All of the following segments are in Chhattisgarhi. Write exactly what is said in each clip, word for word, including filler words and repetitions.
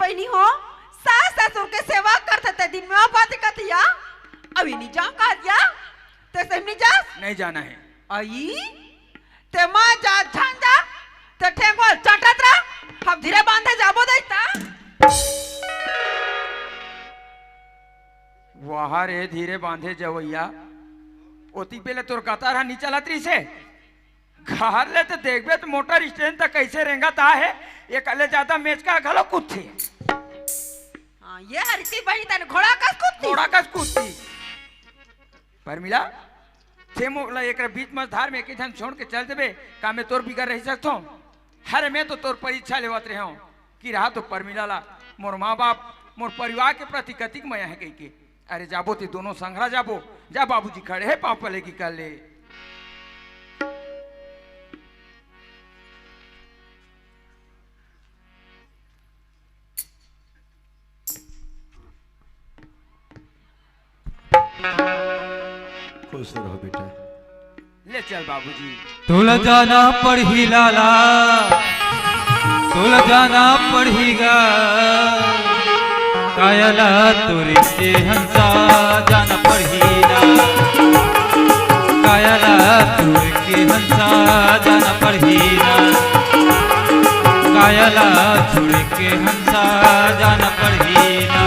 बहिनी हो, सास ससुर के सेवा करथे ते दिन में बात कथिया। अभी नहीं जाओ कह दिया। ते सही नहीं जास? नहीं जाना है। आई, ते माँ जा, झन जा, ते ठेंगोल चटत रह, हम धीरे बांधे जाबो देता। वाह रे, धीरे बांधे जवैया, ओती पहले तोर कतार हा नी चलत रहिसे। घर ले तो देखबे तो मोटर स्टैंड तक कैसे रेंगत आहे, ये कले ज्यादा मेचका घलो कुत्थे। हाँ, ये हरती बहिनी तन घोड़ा कस कुत्ती। घोड़ा कस कुत्ती। परमिला, ते मोला एकरा बीच में धार में एक झन छोड़ के चल देबे, का मैं तोर बिगर रह सकथों? हरे, मैं तो तोर परीक्षा लेवत रहे हूँ कि रहा तो परमिला ला, मोर माँ बाप, मोर परिवार के प्रति कतिक मया है कहिके। अरे जाबो ते दोनों संघरा जाबो। जा, बाबूजी खड़े है, पाँव पले की कर ले। खुश रहो बेटा। ले चल बाबूजी। तोला जाना पड़ही लाला, तोला जाना पड़ही गा। काया ला टोरे के हंसा जाना पड़ही ना। काया ला टोरे के हंसा जाना पड़ही ना। काया ला टोरे के हंसा जाना पड़ही ना।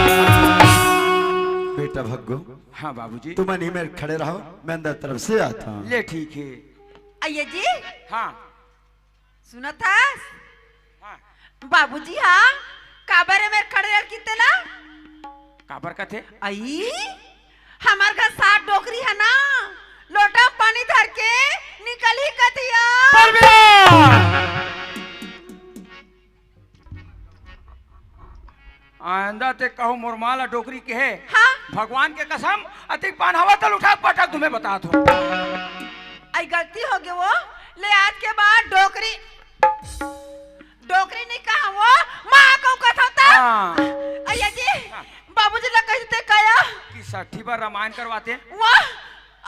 बेटा भग्गू, हाँ बाबूजी। तुमन इही मेर खड़े रहो, मैं अंदर तरफ से आता हूँ। ले ठीक है। अइया जी। हाँ। सुनत हस? हाँ। बाबूजी हा काबर ए मेर खड़े रहल किते ला? काबर कथे? अई, हमर घर सात डोकरी है ना, लोटा पानी धर के निकलही कथिया। परमिला! आइंदा ते कहू मोर माँ ला डोकरी कहे। हाँ। भगवान के कसम, अतिक पान हवा तल उठा के पटक तुम्हें बतात हूँ। अई गलती हो गई वो, ले आज के बाद डोकरी, डोकरी नहीं कहा वो, माँ को कथा था। हाँ। अइया जी, हाँ। बाबूजी ला कह देते काया कि साठी बार रामायण करवाते। वाह,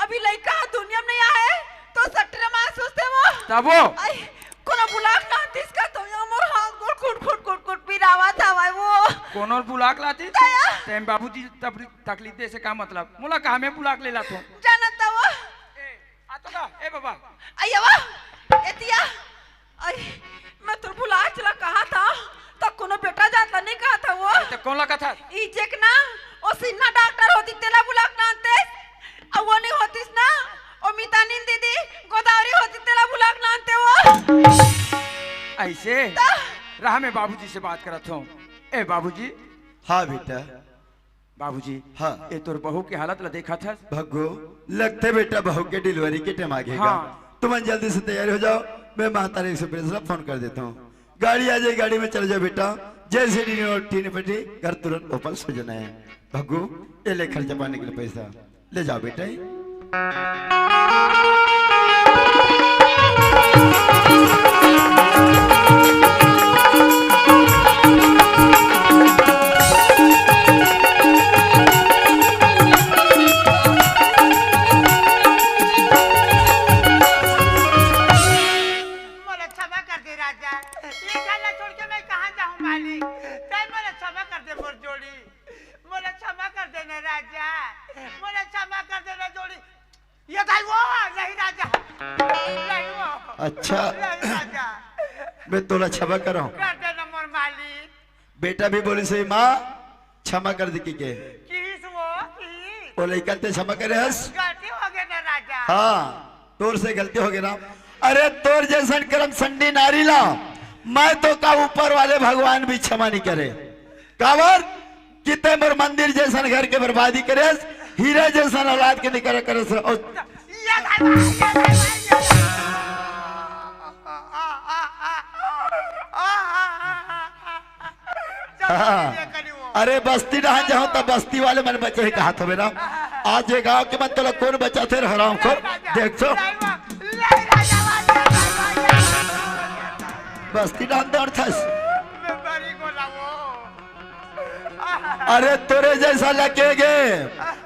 अभी लइका ह दुनिया में नहीं आए, तो सट्टी रामायण सोचते वो। तब वो? आई, कोनो बुलाक ना आतिस का तो यो मोर हाथ गोड़ कुट कुट कुट कुट पिरावत हवय वो। कोनो बुलाक लातिस? दया। तेम बाबूजी तब तकलीफ दे से का मतलब? मोला कहा मैं बुलाक ले लाथो। जानत वो। ए, आ तो का? ए बाबा। अइया वा, एतिया। अई, मैं तोर बुलाए चला कहा था, तो कोनो बेटा जात ला नहीं कहा था वो। अरे, तो कौन ला कहा था? ई जेक ना, ओ सिन्हा डॉक्टर होती तेला बुलाक ना आते, अब वो नहीं होतीस ना, ओ मितानिन दीदी, गोदावरी होती तेला बुलाक ना आते वो। ऐसे? तो? रहा मैं बाबूजी से बात करत हूँ। ए बाबूजी। हाँ बेटा। बाबूजी, हाँ। ए तोर बहू के हालत ला देखा था? भग्गू, लगथे बेटा बहू के डिलीवरी के टाइम आ गया। हाँ। तुमन जल्दी से तैयार हो जाओ, मैं महतारी से प्रेस ला फोन कर देता हूँ। गाड़ी आ जाए, गाड़ी में चले जाओ बेटा। जैसे डिलीवरी टीन फटी, घर तुरंत वापस हो जाना है। भग्गू, ये ले खर्चा पानी के लिए पैसा, ले जाओ बेटा। मोला क्षमा कर दे राजा, ये घर ला छोड़ के मैं कहाँ जाऊँ मालिक, तैं मोला क्षमा कर दे मोर जोड़ी, मोला क्षमा कर दे ना राजा, मोला क्षमा कर दे ना जोड़ी। ये दाई वो, नहीं राजा, नहीं वो। अच्छा। नहीं राजा। मैं तोला क्षमा करहूँ। कर दे ना मोर मालिक। बेटा भी बोलिस हे माँ, क्षमा कर दे कहिके। किस वो, किस? वो लइका ते क्षमा करे हस? गलती हो गई ना राजा। हाँ, तोर से गलती हो गई ना। अरे तोर जैसन करम संडी नारी ला, मैं तो का ऊपर वाले भगवान भी क्षमा नहीं करे। काबर? कि ते मोर मंदिर जैसन घर के बर्बादी करेस, हीरे जैसन औलाद के निकर करेस। और ये भाई, ये भाई, ये भाई। हाँ। अरे बस्ती डहन जाहूँ त बस्ती वाले मन बचे हे कहात हवे ना। आज ये गाँव के मन तोला कौन बचाथे रे हरामखोर? देख तो। बस्ती डहन दौड़थस। अरे तोरे जैसा लगे गे।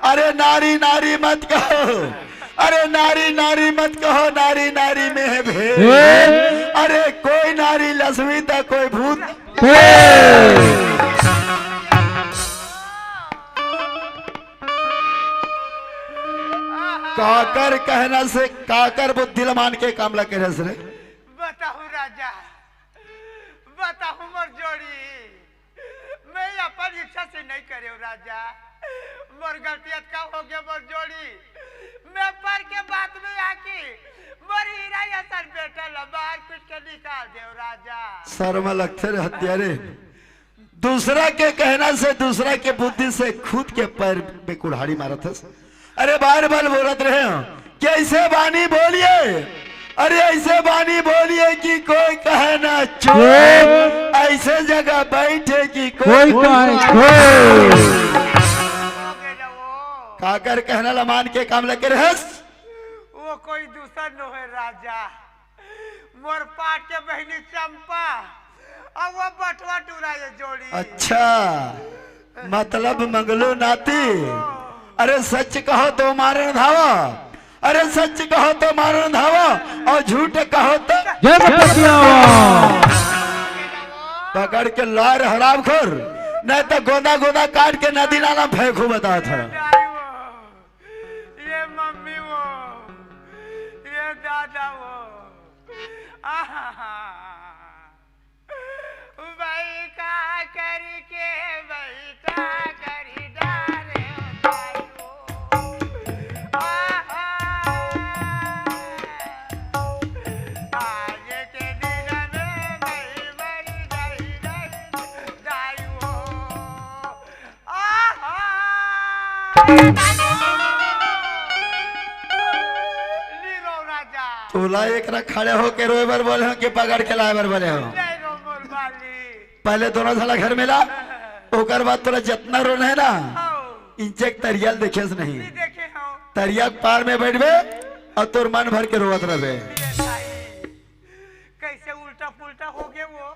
अरे नारी नारी मत कहो। अरे नारी नारी मत कहो, नारी नारी में है भेद। अरे कोई नारी लक्ष्मी त कोई भूत। अउ कहना से काकर बुद्धि ल मान के काम ल करे हस रे? बताहू राजा, बताहू मोर जोड़ी, मैं अपन इच्छा से नहीं करेंव राजा। मोर गलती अतका हो गया मोर जोड़ी, मैं पर के बात में आके मोर हीरा असन बेटा ल मार पीट के निकाल देंव राजा। शर्म लगथे रे हत्यारे, दूसरा के कहना से, दूसरा के बुद्धि से खुद के पैर में कुल्हाड़ी मारत हस। अरे बार बार बोलत रहे हो कि ऐसे बानी बोलिए, अरे ऐसे बानी बोलिए कि कोई कहे ना चुप, चुप। ऐसे जगह बैठे कि कोई कोई कहे कोई। काकर कहना ल मान के काम ल करे हस? वो कोई दूसर नोहे राजा, मोर पाट के बहिनी चंपा, अउ वो बटवा टूरा ये जोड़ी। अच्छा, मतलब मंगलू नाती। अरे सच कहो तो मारन धावा, अरे सच कहो तो मारन धावा, अउ झूठ कहो तो जय पटियावा। पकड़ के लार हरामखोर, नहीं तो गोदा गोदा काट के नदी नाला में फेंकू, बतात हंव। ये मम्मी वो, ये दादा वो, आहा। भाई का करी के, भाई का करी डारे भाई वो। आहा। आज के दिन में भाई मरी गई, गई, गई वो। आहा। लीरो राजा। तोला एकरा खड़े होके रोए बर बोले हो कि पकड़ के लाए बर बोले हो? नहीं रो मोर बाली। पहले दोनों साला घर में ला, ओकर बाद तोला जतना रोना है ना, हाँ। इंचे के तरिया ल देखेस नहीं। नहीं देखे हो। तरिया के पार में बैठबे अउ तोर मन भर के रोवत रहबे। ये भाई, कैसे उल्टा पुल्टा हो गए वो?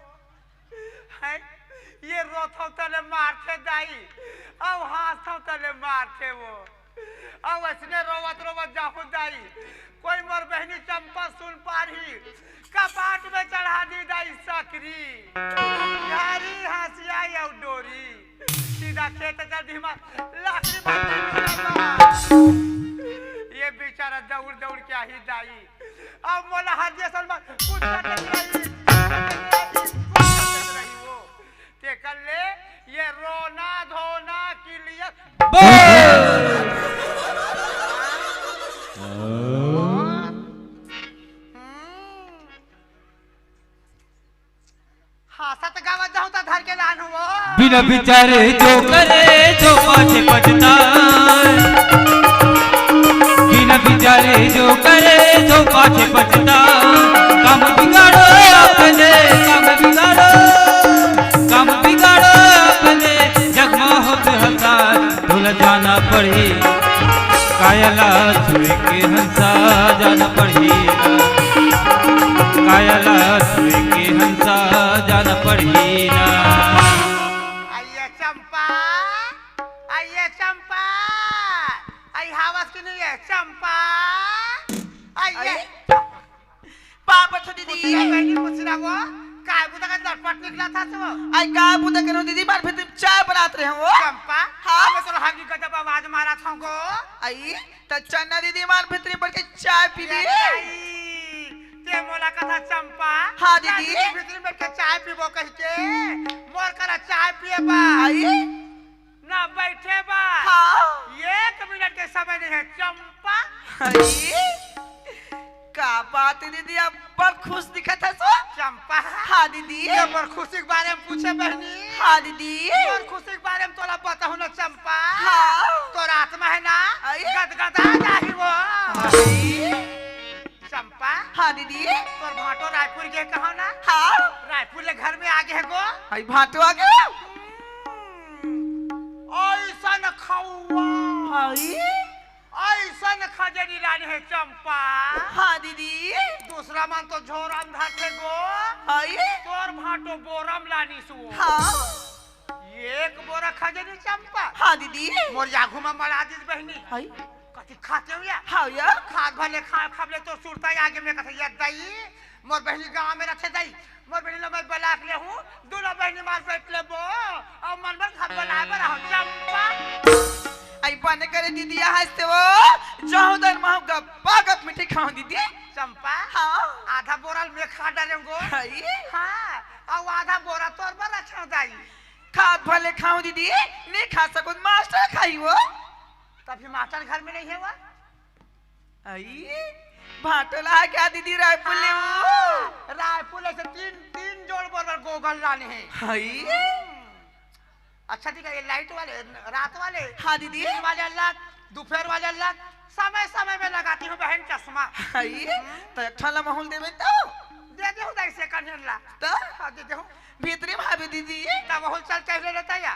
हैं? ये रोथव तले मारथे दाई, अउ हंसथव तले मारथे वो। अउ अइसने रोवत रोवत जाहू दाई, कोई मोर बहिनी चंपा सुन पारही, कपाट में चढ़ा दी दाई सकरी, झारी हंसिया अउ डोरी, सीधा खेत चल दी मार, लाकड़ी बांध दी बिचारा। ये बेचारा दौड़ दौड़ के आही दाई, अब मोला हर जैसन बात कुछ करत रही, कुछ करत रही वो। तेकर ले ये रोना धोना के लिए। बस। हम्म। हंसत गावत जाहूं त धर के लानहूं वो। बिना बिचारे जो करे, जो पाछे पछताए। बिना बिचारे जो करे, जो पाछे पछताए। काम बिगाड़ो अपने, काम बिगाड़ो, काम बिगाड़ो अपने, जग मा होत हंसाए। तोला जाना पड़ही, काया ला छुए के हंसा जाना पड़ही ना। काया ला छुए के हंसा जाना पड़ही ना। आइए चंपा, आइए चंपा, आई हवस कि नहीं है चंपा? आइए। आइए। पाप छो दीदी। कुछ ना बहनी, कुछ ना वो। काय बुता का लटपट निकला था सो? आई काय बुता करो दीदी, मार भीतरी चाय बनात रहे हो। चंपा, हाँ? मैं तोला हगी गजब आवाज मारा था गो। आई, त चन्ना दीदी मार भीतरी बैठ के चाय पीबी। ये दाई, ते मोला कथा चंपा। हाँ दीदी। रात के भीतरी बैठ के चाय पीबो कह के, मोर करा चाय पिए बा। आई? ना बैठे बा। हाँ। एक मिनट के समय नहीं है, चंपा। अरे, का बात है दीदी, आप बड़ खुश दिखत है सो। चंपा। हाँ दीदी। ये मोर खुशी के बारे में पूछे बहनी। हाँ दीदी। मोर खुशी के बारे में तोला बताहूं ना चंपा। हाँ। तोर आत्मा है ना, अरे। गदगदा जाही वो। अरे। चंपा। हाँ दीदी। तोर भांटो रायपुर गे कहो ना? हाँ। रायपुर ले घर में आ गे गो। हाय भांटो आ गे। हम्म। ऐसन खौआ। हाय। ऐसन खजनी लाने हे चंपा। हाँ दीदी। दूसरा मन तो झोरा में धरथे गो। हाय। तोर भांटो बोरा में लानिस वो। हाँ। एक बोरा खजनी चंपा। हाँ दीदी। मोर आघू में मड़ा दिस बहनी। हाय। कथी खाते हो या? हाँ या। खात भले खा, खबले तो सुरता आगे में कथे या दाई। मोर बहनी गांव में रथे दाई। मोर बहनी ला मैं बलाक लेहूं, दूनो बहनी मार बैठ लेबो। अउ मन मन घर बनाए बर आहो चंपा। अई बने करे दीदी, आज से वो जाहूं दन महू गप्पा गप मिठाई खाहूं दीदी। चंपा, हाँ। आधा बोरा ल मैं खा डारेंव गो। हई? हाँ, अउ आधा बोरा तोर बर रखेंव दाई। खात भले खाहूं दीदी, नइ खा सकूं त मास्टर खाही वो। तभी मास्टर घर में नइ हे वो। अई, भांटो ला क्या दीदी रायपुर ले वो? हाँ, रायपुर ले से तीन, तीन जोड़ बरोबर गोगल लाने हे। हई? अच्छा ठीक हे, ये लाइट वाले, रात वाले? हाँ दीदी। दिन वाले अलग, दोपहर वाले अलग, समय समय में लगाती हूँ बहन चश्मा। हई? त एक ठन ला महू ल देबे तो? दे देहूँ दाई second hand ला। त? हाँ, दे देहूँ। भीतरी में आबे दीदी। त महू ल चल के ले लेता या।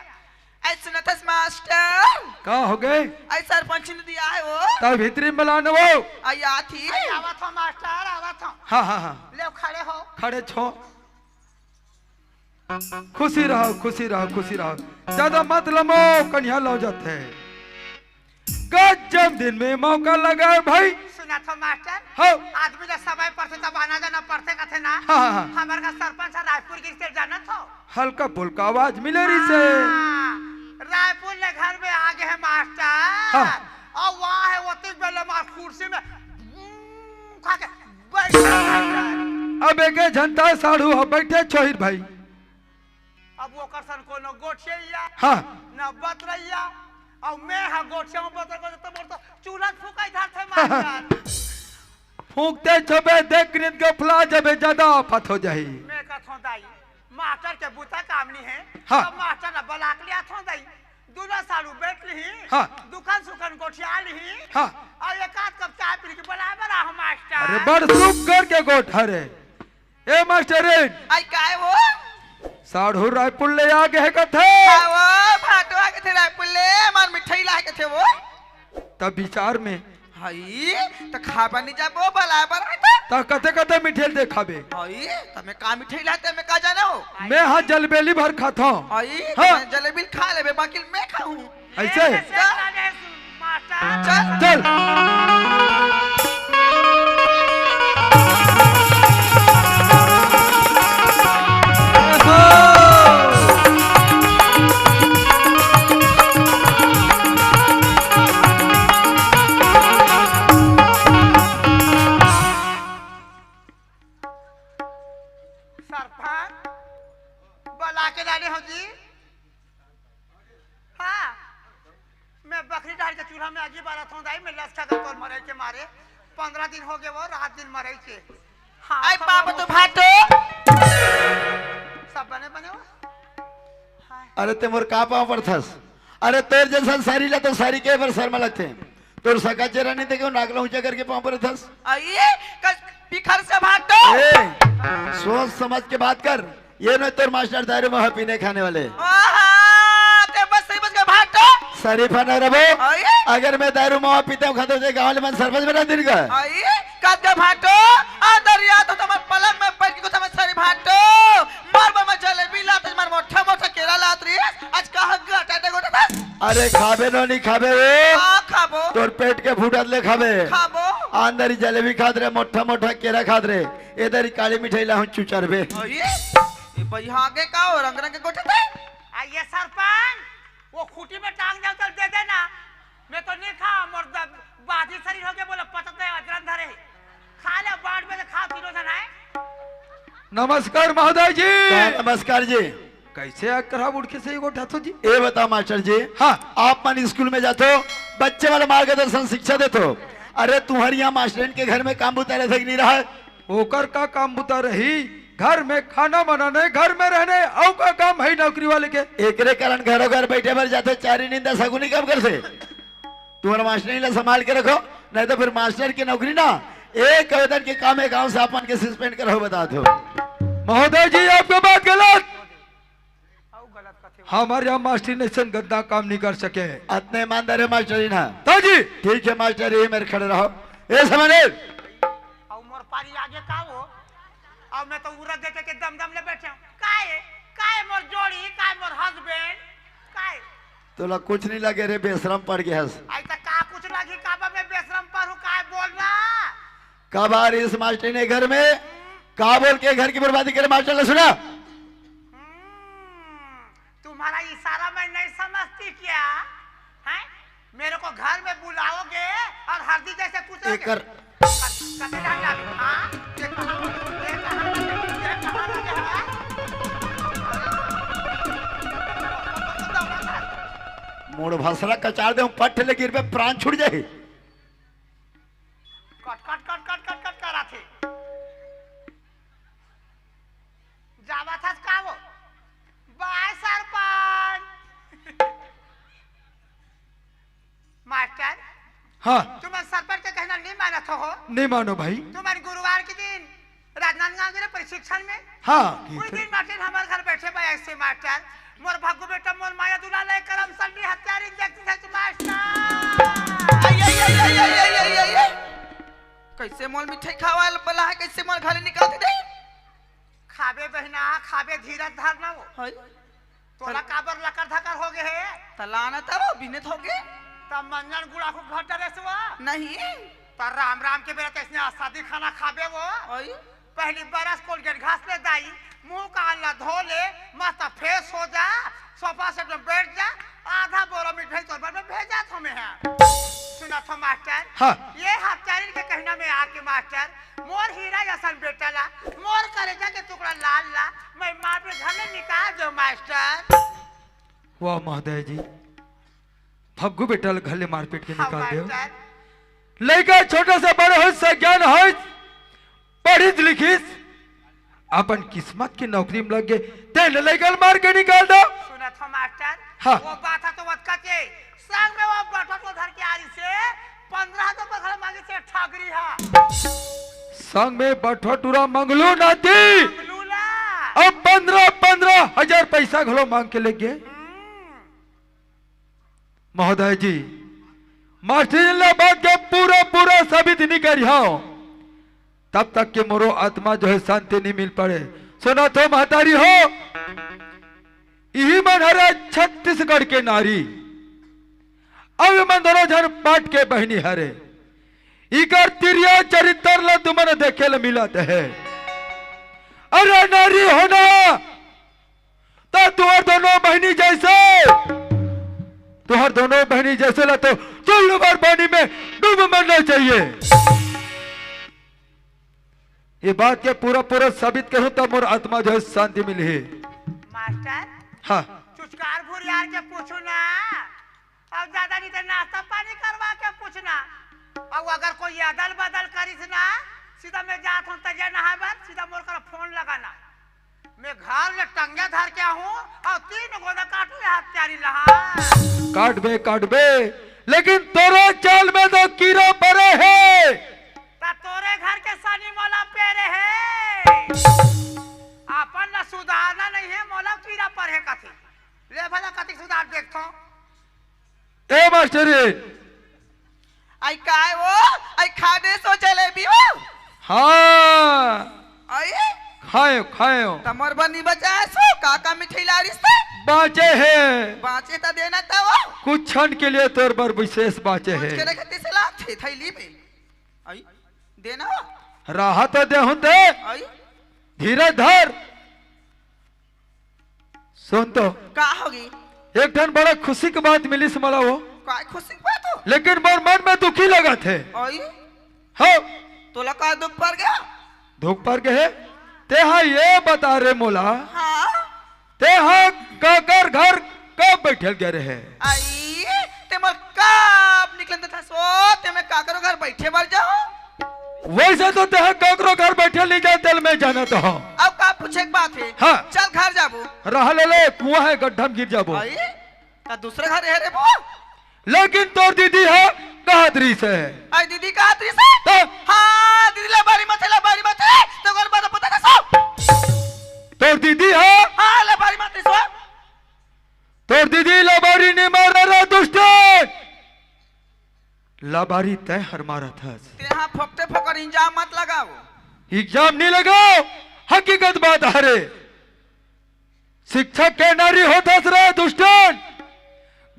अई सुनत हस मास्टर? का होगे? अई सरपंच ने दिया हे वो। त भीतरी में बला न वो। अई आत ही। अई आवत हंव मास्टर, आवत हंव। हाँ, हाँ, हाँ। ले खड़े हो। खड़े छो। खुशी रहो, खुशी रहो, खुशी रहो। जादा मत लमो, कनिहा लौजत हे। गजब दिन में मौका लगा हे भाई। सुनत हो मास्टर? हाँ। आदमी ला समय परथे तब आना जाना परथे कथे ना। हाँ, हाँ, हाँ। हमर घर सरपंच ह रायपुर गिस हे जानत हो? हल्का फुल्का आवाज मिले रहिसे। हाँ, रायपुर ले घर में आगे हे मास्टर। हाँ। अउ वहाँ हे ओतिक बेले मार कुर्सी में खा के बइठ गे मास्टर। अब एके झन त साढ़ू ह बइठे छोहिर भाई। अब ओकर सन कोनो गोठियइया, हाँ। न बतरइया, अउ मैं ह गोठिया में बतर बतर त मोर तो चूल्हा फूंकई धरथे मास्टर। फूंकते छबे, देख नित गफला जबे, जादा आफत हो जाही। मैं कथों दाई, मास्टर के बूता काम नइ हे, हाँ। त मास्टर ला बला के लियाथों दाई, दूनों साढ़ू बइठ लिही, हाँ। दुकान सुकान गोठिया लिही, हाँ। अउ एक आध कप चाय पी के बलाय बर आहूं मास्टर। अरे बड़ सुग्घर के गोठ हरे। ए मास्टरिन। अई काय वो? साढ़ू रायपुर ले आगे हे कथे। हाँ वो, भांटो आगे थे रायपुर ले, हमर मिठाई लाय कथे वो। त बिचार में। हई, त खाबा नइ जाबो, बलाय बर आय त। त कथे कथे मिठाई ल देखाबे। हई, त मैं का मिठाई लाय तेमे का जाने हो? मैं हा जलेबी भर खाथों। हई, हाँ। त मैं जलेबी खा लेबे, बाकी मैं खाहूं। अइसे? चल। चल। सरपंच, बला के लाने हो जी? हाँ, मैं बकरी डाल के चूल्हा में आगी बारत हूँ दाई, मैं लसका का तोर मरे के मारे। पंद्रह दिन हो गए वो, रात दिन मरे के। हाँ, अई सब बाप वो तो भाटो। सब बने बने हो। हाँ। अरे ते मोर का पाँव पड़थस? अरे तोर जइसन सारी ला तो सारी के बर शर्मा लगथे। तोर सका चेहरा नइ देखे, नाक ला ऊंचा करके पाँव पड़थस। अई, कस पिखर से भाटो। ए, सोच समझ के बात कर। ये नइ तोर मास्टर दारू महुआ पीने खाने वाले। आहा, ते बस सही बच गए भाटो। शरीफा न रबो। अई। अगर मैं दारू महुआ पीते हूँ, खाते हुए गाँव वाले मन सरपंच बना दिन का। अई, कब के भाटो, अंदर या तो तुम्हार पलंग में बैठ के कुछ समझ सारी भाटो। मार बा मैं जलेबी लात, मार मोटा मोटा केरा लात रही। आज कहाँ गटा दे गोटा था? अरे खाबे नो नहीं खाबे वो। हाँ, खाबो। तोर पेट के फूटत ले खाबे। खाबो। अंदर ही जलेबी खात रे, मोटा मोटा केरा खात रे। इधर ही काली मिठाई लाहूं चुचरबे। अरे, ये भाई आगे का हो रंग रंग के गोठे थे? आ ये सरपंच, वो खूंटी में टांग जाओ तो दे देना। मैं तो नहीं खा, मोर द-, बादी शरीर हो गया, बोला पचत नहीं, अजरन धरे। खा ले, बांट में से खा, तीनों जना है। नमस्कार महोदय जी। हाँ, नमस्कार जी। कैसे आ खराब उठ के सही गोठा थो जी? ए बता मास्टर जी। हाँ। आप मन स्कूल में जाथो, बच्चे वाला मार्गदर्शन शिक्षा देथो। अरे तुम्हारे यहाँ मास्टरन के घर में काम बुता रहे थे कि नहीं रहा? ओकर का काम बुता रही? घर में खाना बनाने, घर में रहने, अउ का काम है नौकरी वाले के? एकरे कारण घरों घर बैठे बर जाथे, चारी निंदा सगुनी काम करथे। तुम्हारा मास्टरनी ला संभाल के रखो, नहीं तो फिर मास्टर की नौकरी ना एक आवेदन के काम है, गांव से आप मन के सस्पेंड करो, बता दो। महोदय जी, आपके बात गलत। हमारे यहाँ मास्टर ने ऐसा गंदा काम नहीं कर सके। अतने ईमानदार है मास्टर जी ना। तो जी। ठीक है मास्टर, ये मेरे खड़े रहो। ए समझे? अउ मोर पारी आगे का हो? अउ मैं तो उरत देते के दम दम ले बैठे हूँ। काय? काय मोर जोड़ी? काय मोर हस्बैंड? काय? तोला कुछ नहीं लगे रे, बेशरम पड़ गया हस। आई तो का कुछ लगी, का बा मैं बेशरम पर हूँ, काय बोल रहा? कब आ रही इस मास्टर ने घर में? का बोल के घर की बर्बादी करे मास्टर ने सुना? हम्म, तुम्हारा इशारा मैं नहीं समझती क्या? हैं? मेरे को घर में बुलाओगे और हल्दी जैसे कूदोगे। एकर कते जान जाबे? हाँ? ये कहाँ, ये कहाँ, ये कहाँ लगे है? मोड़ भसरा कचार दे, पट्ठ ले गिरबे, प्राण छूट जाही। कट, कट, कट, कट, कट, कट करा थे। जावा था का वो? बाय सरपंच। मास्टर, हाँ। तुमन सरपंच के कहना नहीं मानत हो? नहीं मानो भाई। तुमन गुरुवार के दिन राजनांदगांव गे रहे प्रशिक्षण में? हाँ, उस दिन मास्टर हमारे घर बैठे बा ऐसे मास्टर, मोर भग्गू बेटा, मोर माया दुलार ले करम संडी हत्यारी इंजेक्शन से मास्टर। आई, आई, आई। कैसे मोल मिठाई खावा बला है, कैसे मोल घर निकाल दे? खाबे बहिना, खाबे, धीरज धर ना वो। हाय। तोला काबर लकर धकर हो गे हे? त लाना त वो बिने थोके। त मंजन गुड़ा को घर डरे से वो? नहीं। त राम राम के बेरा तैसने असादी खाना खाबे वो? ओई। पहली बरस कोलगेट घास ले दाई, मुंह कान ला धो ले, मस्त फ्रेश हो जा, सोफा सेट में बैठ जा, आधा बोरा मिठाई तोर बर में भेजा थो मैं है। सुना थो मास्टर, हाँ। ये हत्यारिन के कहना में आके मास्टर, मोर हीरा जैसन बेटा ला, मोर करेजा के टुकड़ा लाल ला, मैं मार पे घर ले निकाल दो मास्टर। वाह महोदय जी, भग्गू बेटा ल घर ले मारपीट के हाँ, निकाल देव। मास्टर। लइका छोटे से बड़े होइस, सज्ञान होइस, पढ़िस लिखिस, अपन किस्मत के नौकरी में लग गे, तेन लइका ल मार के निकाल दो। सुनत हो मास्टर, हाँ। वो बात है तो वतका के संग में वो बटवा तो धर के आ रही से, पंद्रह तो पकड़ मांगी से ठगरी हा। संग में बटवा टूरा मंगलू नाती। मंगलू ला। अब पंद्रह, पंद्रह हजार पैसा घलो मांग के ले गे। हम्म। महोदय जी, मास्टरिन ला बात के पूरा पूरा साबित नहीं करिहाव, तब तक के मोरो आत्मा जो है शांति नहीं मिल पड़े। सुना तो महतारी हो, इही मन हरे छत्तीसगढ़ के नारी, अब मन दोनों झन पाट के बहिनी हरे, इकर तिरिया चरित्र ला तुमन देखे ला मिलत है। अरे नारी होना त तुहर दोनों बहिनी जैसे, तुहर दोनों बहिनी जैसे ला तो चुल्लू भर पानी में डूब मरना चाहिए। ये बात के पूरा पूरा साबित करूं तब मोर आत्मा जो है शांति मिली। मास्टर, हाँ। चुचकार भूरियार के पूछू ना। अब ज्यादा नहीं तो नाश्ता पानी करवा के पूछना। अब अगर कोई अदल बदल करिस ना, सीधा मैं जात हूँ तरिया नहाए बर, सीधा मोर कर फोन लगाना। मैं घर ले टंगिया धर के आहूँ और तीन गोदा काटू ये हत्यारी लहा। काटबे, काटबे, लेकिन तोरे चाल में तो कीरा परे हे। ता तोरे घर के सनी मोला पेरे हे। अपन ला सुधारना नहीं हे, मोला कीरा परे कथे। ले भला कतिक सुधार देखथों। ए मास्टरी। आई काय वो? आई खाने सो जलेबी वो? हाँ। आई? खायो, खायो। तमर बर नहीं बचाए सो? का का मिठाई लारिस ते? बाँचे हे। बाँचे त देना त वो? कुछ क्षण के लिए तोर बर विशेष बाँचे हे। कुछ के रखे तिसे ला थे थैली में। आई? देना? राहत देहूँ ते। आई? धीरज धर। सुन तो। का होगी? एक ठन बड़ा खुशी के बात मिलिस मला वो। काय खुशी के बात हो? लेकिन मोर मन में दुखी लगत हे। ओई? हाँ। तोला का दुख पर गया? दुख पर गए? ते हा ये बता रे मोला। हाँ। ते हा काकर घर कब बैठल गए रहे? आई, ते मोर कब निकलन देता सो, ते मैं काकरो घर बैठे बर जाऊं? वैसे तो तेहा ककरो घर बैठे नहीं जाए, तेल में जाना तो हो। अब का पूछे के बात है? हाँ। चल घर जाबो। रहा ले ले, कुआं है, गड्ढा में गिर जाबो। आई, त दूसरे घर है रे वो। लेकिन तोर दीदी है, कहा दरी से है। आई दीदी कहा दरी से? तो? हाँ, दीदी ला बारी मत, ला बारी मत, तो घर बात पता था सब। तोर दीदी है? हाँ, ला बारी मत सो। तोर दीदी ला बारी नहीं मारा रे दुष्ट। लबारी तय हर मारत हस। तेहा फोकटे फोकर इंजाम मत लगाओ। इंजाम नहीं लगाओ, हकीकत बात हरे। शिक्षक के नारी होत हस रे दुष्टन।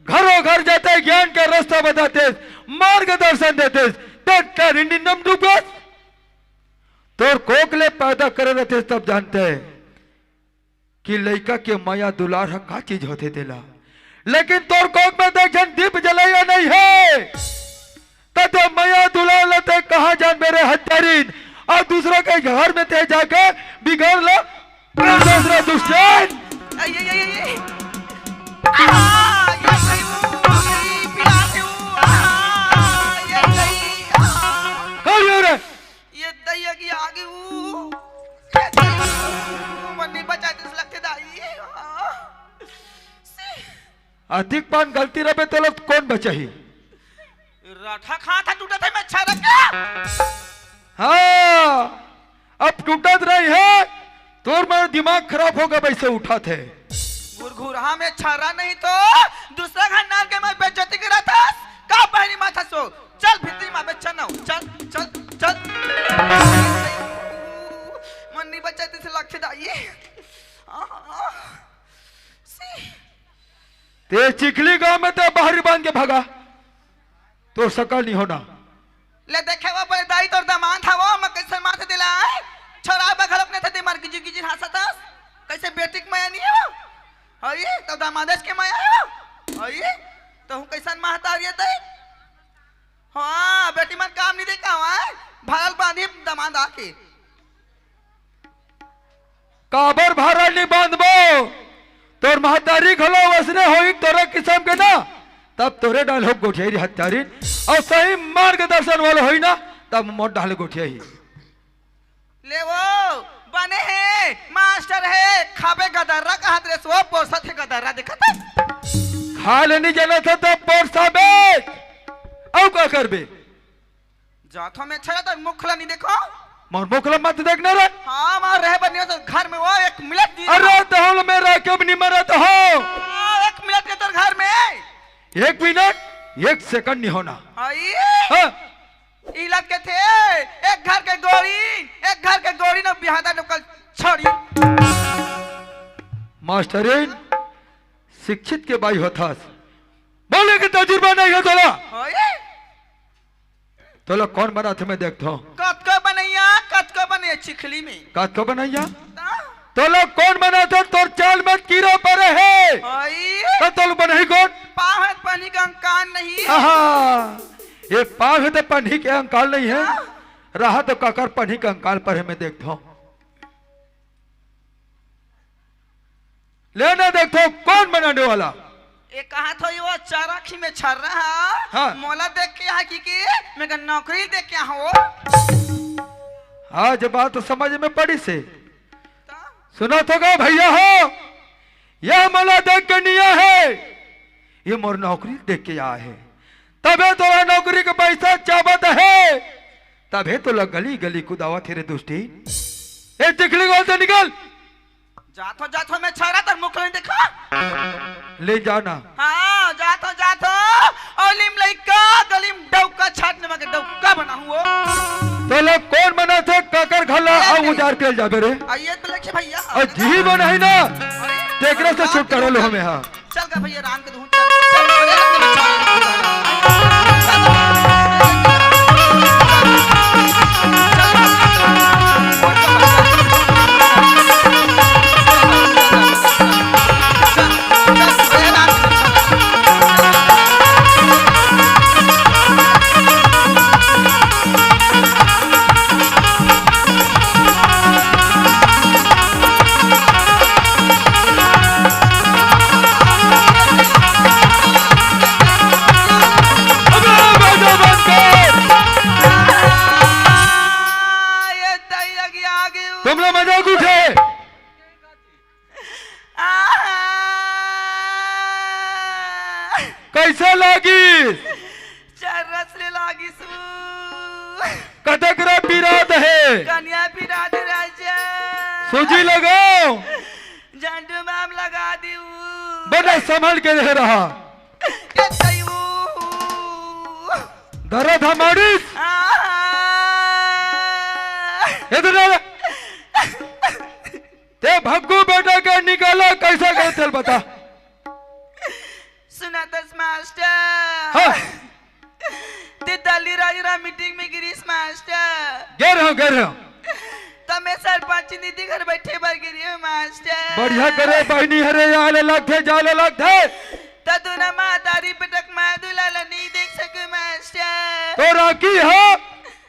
घरों घर जाते ज्ञान का रास्ता बताते, मार्गदर्शन देते, ते तेरी निंदम दुबस। तोर कोख ले पैदा करे रहते तब जानते। कि लइका के मया दुलार ह का चीज होथे तेला। लेकिन तोर कोख में त एक झन दीप जलइया नइ हे। त ते मया दुलार ल ते कहाँ जानबे रे हत्यारिन? अउ दूसरा के घर में ते जाके बिगाड़ ल, दूसरा दुष्टन। अई, अई, अई, अई। आ, ये सही वो, ये पिला दे वो। आ, ये सही, आ। कौन हो रे? ये दई अगी आगे वो। ये दई वो, मन नइ बचातिस लगथे दाई। आ। अधिक पान गलती रबे तोला कोन बचाही? राठा खा था टूटा था मैं अच्छा रख गया। हाँ, अब टूटत रही है, तोर मार दिमाग खराब होगा वैसे उठा थे। गुरघुरहा में छर्रा नहीं तो दूसरा घर नार के मैं बेइज्जती करा था। का बहरी माथा सो? चल भीतरी मा बेचन हो। चल, चल, चल। मन नइ बचातिस लगथे दाई। आ, आ, सी। ते चिखली गांव में ते बहरी बांध के भगा, तोर सकल नइ होना। ले देखे वो बड़े दाई तोर दमांद हवो, मैं कइसे माथे दिलाए? छोरा बा घलोक नइ थे ते मार गिजी गिजी हाँसत हस। कइसे बेटी के मया नइ हो? हई, तो दमांदेच के मया हो? हई, तो हूँ कइसन महतारी हे ते? हाँ, बेटी मन काम नइ दे का हवय? भरल बांधी दमांद आके। काबर भरल नइ बांधबो? तोर महतारी घलो वसने होई तोरे किसम के ना, तब तोरे डाल हो गोठियाही रे हत्यारिन। अउ सही मार्गदर्शन वाला होई ना, तब मोर डाल गोठियाही। ले वो, बने हे, मास्टर हे, खाबे गदर्रा कहत रेस वो, पोरसत हे गदर्रा, देखत हस? खा ले नइ जानत हे तब पोरसाबे, अउ का करबे? जाथो में छरा तोर मुख ला नइ देखो। मोर मुख ला मत देखना रे। हाँ, मार रहे बनियो तो घर में वो एक मिनट नइ अरे रहो। तो हम में राखे भी नइ मरत हो। हाँ, एक मिनट के तोर घर में। एक मिनट, एक सेकंड नइ होना। आई? हाँ। इलाज के थे, एक घर के गोरी, एक घर के गोरी न बिहादा नकल छोड़ी। मास्टरिन, शिक्षित के बाई होथस। बोले के तजुर्बा नइ हे तोला। आई? तोला कोन बनाथे मैं देखथों। कतको बनइया, कतको बनइया चिखली में। कतको बनइया? ता? तोला कोन बनाथे, तोर चाल में कीरा परे हे। हई। त तोला बनही कोन? पाँव हे त पन्ही के अंकाल नहीं। आहा, ये पाँव हे त पन्ही के अंकाल नहीं हे। हाँ। रहा तो काकर पन्ही के अंकाल परे हे मैं देखथों। लेना देखथों कोन बनाने वाला। ए कहा थो यो चार आँखी में छर्रा हा। हाँ। मोला देख के हा कि, कि मैं का नौकरी देख के हा वो। हाँ, जब बात तो समझ में पड़िस हे। ता? सुनत हो गा भइया हो, ये मोला देख के नइ आए हे, ये मोर नौकरी देख के आए हे। तभे तोला नौकरी के पैसा चाबत हे, तभे तोला गली गली कुदावत हे रे दुष्टी। ए चिखली गोल से निकल। जाथो, जाथो, मैं छर्रा तोर मुख ला नइ देखा। ले जाना। हाँ, जाथो, जाथो। अउ लीम लइका, गली में डौका छाटने में के डौका बनाहूँ वो। तोला कोन बनाथे, काकर घर ला अउ उजार के जाबे रे। आइए तो लेके भइया। अउ जी बनाही ना, अरे, तेकरे से छुटकारा लो हमें, हाँ। चल गा भइया राम के दूँ, चल, चल, चल, चल, चल। अबे, बेटा बन के। आ, ये तई लगी आ गई हूँ। तुम लोग मजाक उठे। आ, कैसे लागी? चरस ले लागिस। कतक रा पिरात हे? कनिया पिरात राजा। सूजी लगाओ। झंडू माम लगा दी। बड़ा संभल के रह रहा। ए तई वो। दर्द हमारी। आ। इधर आ। ते भग्गू बेटा के निकाला कैसा गए तेल बता। सुना तस मास्टर। हाँ। ते दल्ली राजू रा मीटिंग में गिरीस मास्टर। गे रहो, गे रहो। त मैं सरपंच दीदी घर बैठे बर गिरी हूँ मास्टर। बढ़िया करे बहनी हरे, आले लगथे, जाले लगथे। त दुना महतारी बेटा के माया दुलार ला नहीं देख सके मास्टर। तोर आँखी ह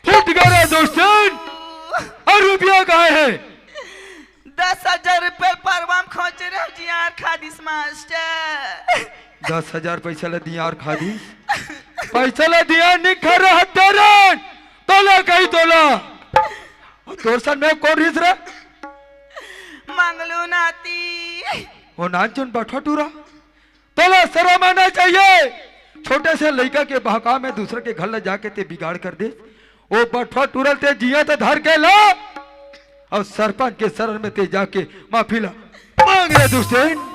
फूट गे रे दुष्टन। अउ रुपया कहाँ हे? दस हजार रुपया परवा म खोजे रहे जियार खा दिस मास्टर। दस हजार पैसा ला दियार खा दिस। पैसा ला दियार नहीं खा रहा तेरे। तोला कही तोला। अउ तोर साथ में कोन रिहिस रे? मंगलू नाती। वो नानचुन बठवा टूरा। तोला शरम आना चाहिए। छोटे से लइका के बहकाव में दूसरा के घर ले जाके ते बिगाड़ कर दे। वो बठवा टूरा ल ते जियत धर के ला अउ सरपंच के शरण में ते जाके माफी ला मांग रे दुष्टन।